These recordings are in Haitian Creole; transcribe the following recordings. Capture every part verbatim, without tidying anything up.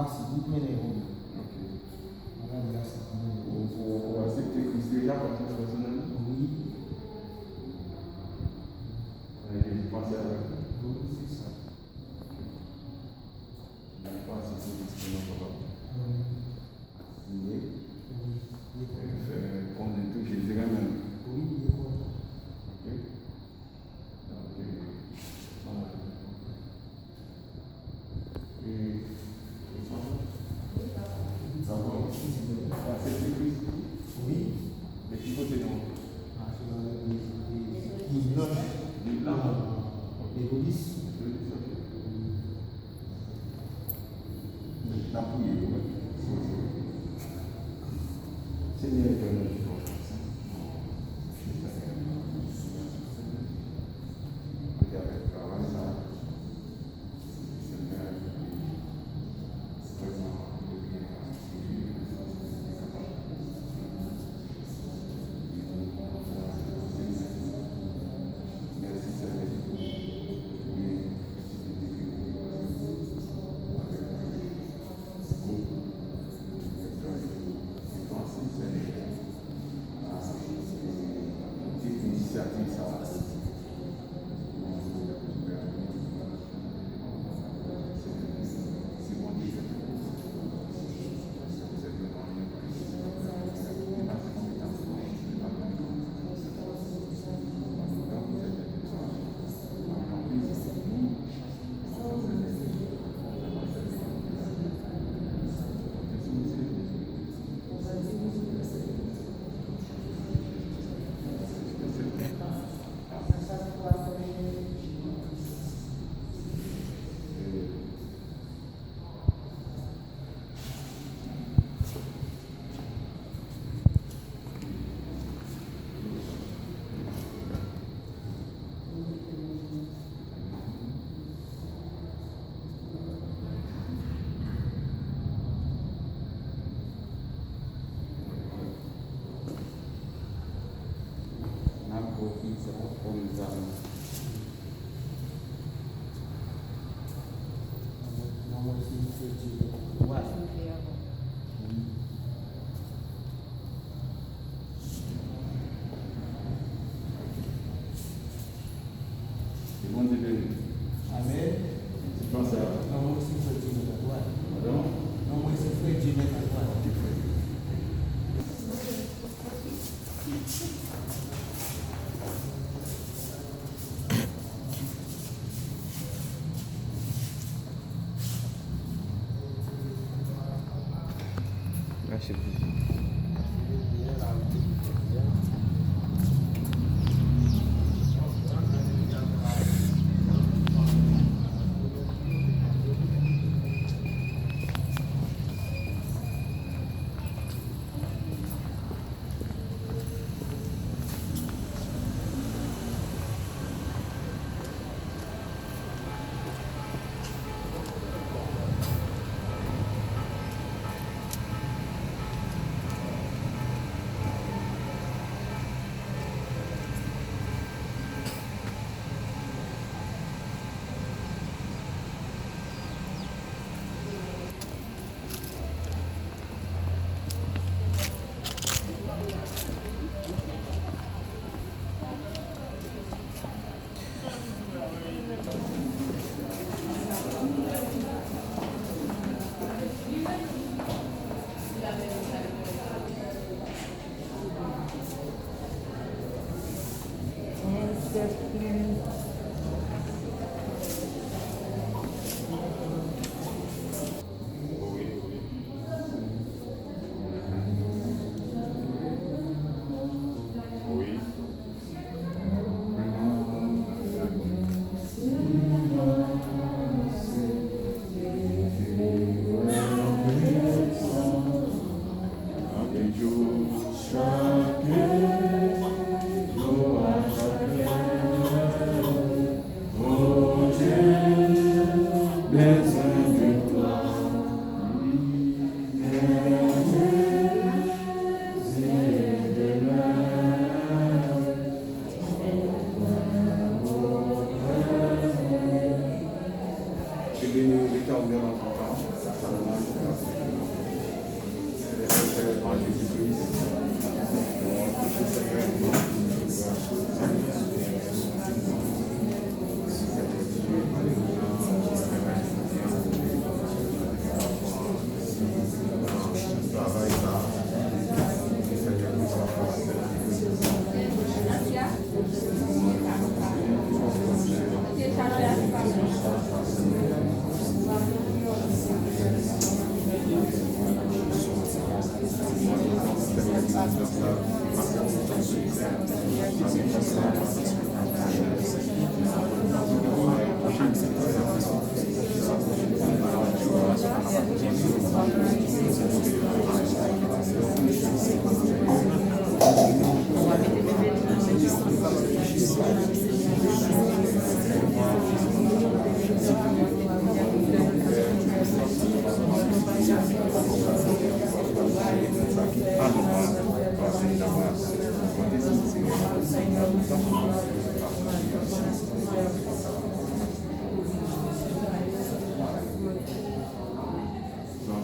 Asi, li k mennen yo. Ok. Mwen gade asi k mennen yo. Ou, ou, ou aksepte Kris deja kòm Sovè pèsonèl ou? Wi. Ou panse avèk li? Wi, se sa. Ok. Ou panse se Kris ki nan kò w? Wi. Siye. Wi, li fè konnen tou Jezi renmen l. Wi, li konnen. Ok. Donk, e, sa va. E, e sa va? Sa va? Ou aksepte Kris? Wi. Men ki kote nou? Mache nan legliz, legliz. Legliz blanch. Legliz blanch. Ah, ok. Metodis. Metodis, ok. Wi. N ap priye pou mwen. Senyè, fè nou fòs. Senyè, avèk travay sa, Senyè, vrèman, nou gen kapab. Mèsi, Senyè, pou nou gen posiblite ke nou te pase avèk nou. N ap pran pizza kòm zam. Nan mwen, se fè Dye mèt a twa. Wi. Ke Bondye beni. Amèn. Ti fransè a. Non, mwen se frè Dye mèt a twa. Padon? Non, mwen se frè Dye mèt a twa. Ok, frè. Mache pou Ke Bondye beni w Letènèl, sa nou manje.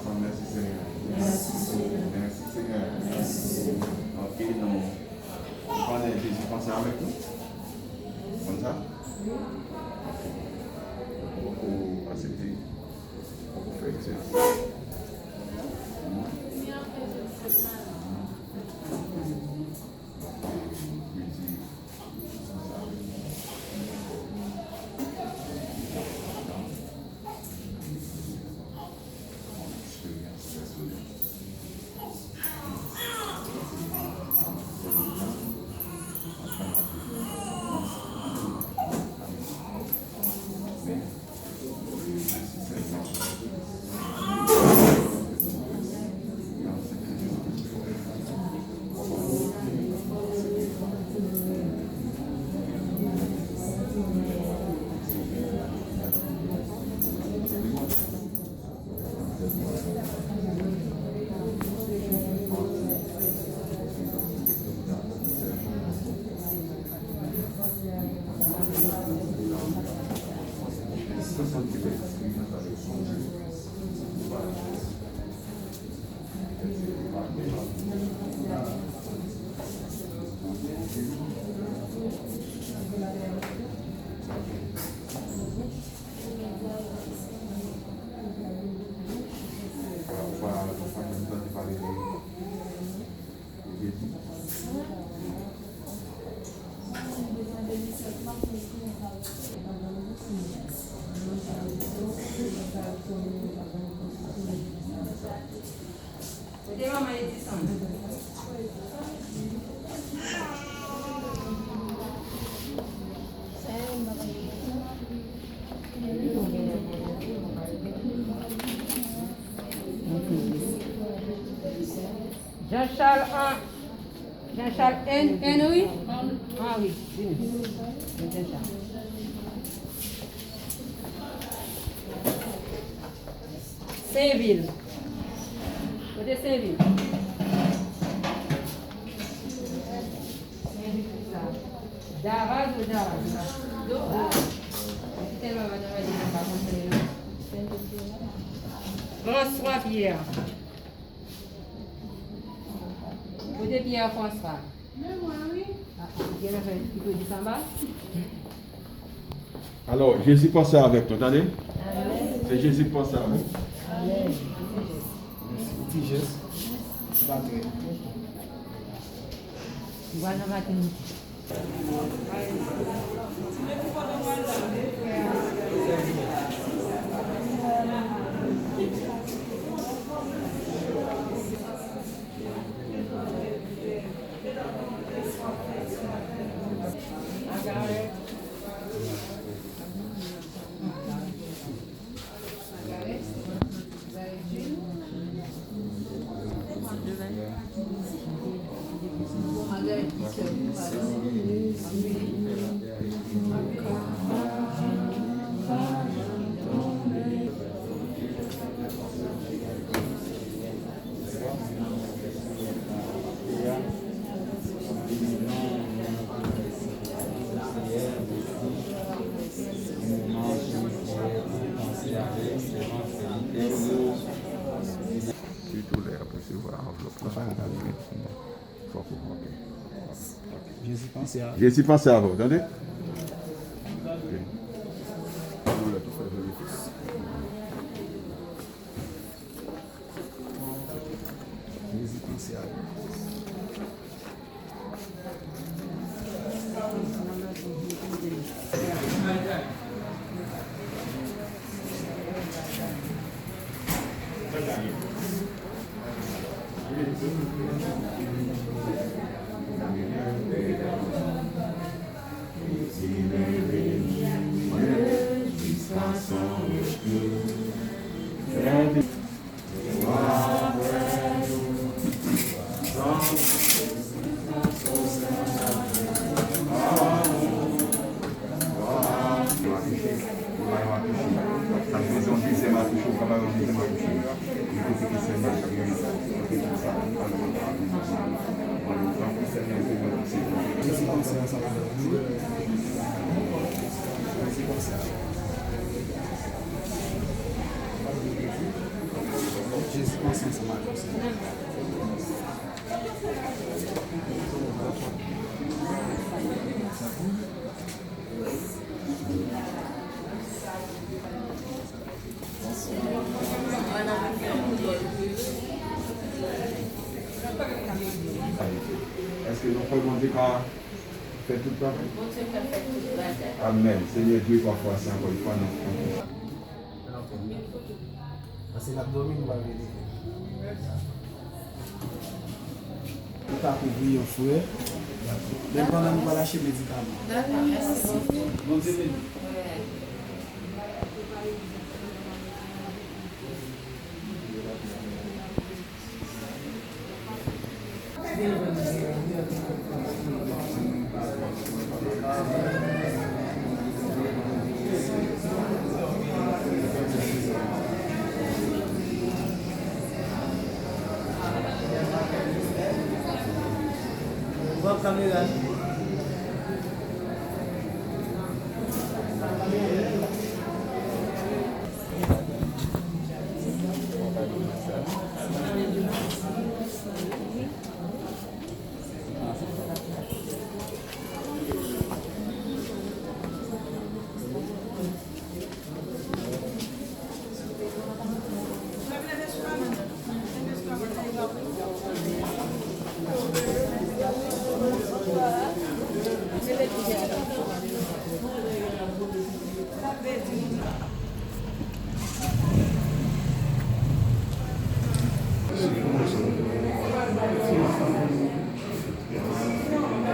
Ansanm, mèsi Senyè. Mèsi Senyè. Mèsi Senyè. Mèsi Senyè. Ok, nou, nou konnen Jezi panse avèk nou. Konn sa? Ok. Ou poko aksepte? Ou poko fè eksperyans? Kote manman Edison? Jean Charles Hen-, Jean Charles Hen-, Henry? Henry, vini. Jean Charles. Senvil. Kote Senvil? Daraz ou Daraz? Daraz. Tèlman madanm Adi pa konn non. François Pierre. Kote Pierre François? Men mwen, wi. Ah, ah, gen afè ki pou di sanba? Alò, Jezi panse avèk nou, tande? Amèn. Se Jezi k panse avèk nou. Amèn. Ti jès. Ti jès. Ti pa trè. Li pral nan matènite. Sitou lè y ap resevwa anvlòp la, fòk ou kanpe. Jezi panse a. Jezi panse avè w, tande? Jezi panse avè w. Jezi panse ansanm ak ou, Senyè. Èske nou kwè Bondye ka fè tout bagay? Bondye ka fè tout bagay. Amèn. Senyè Dye, pafwa, se ankò yon fwa nou. Paske l ap dòmi, nou pa vle leve. Nou ka kouvri yon frè. Men pandan nou pral achte medikaman. Dakò, mèsi. Bondye beni. Bon, kamera.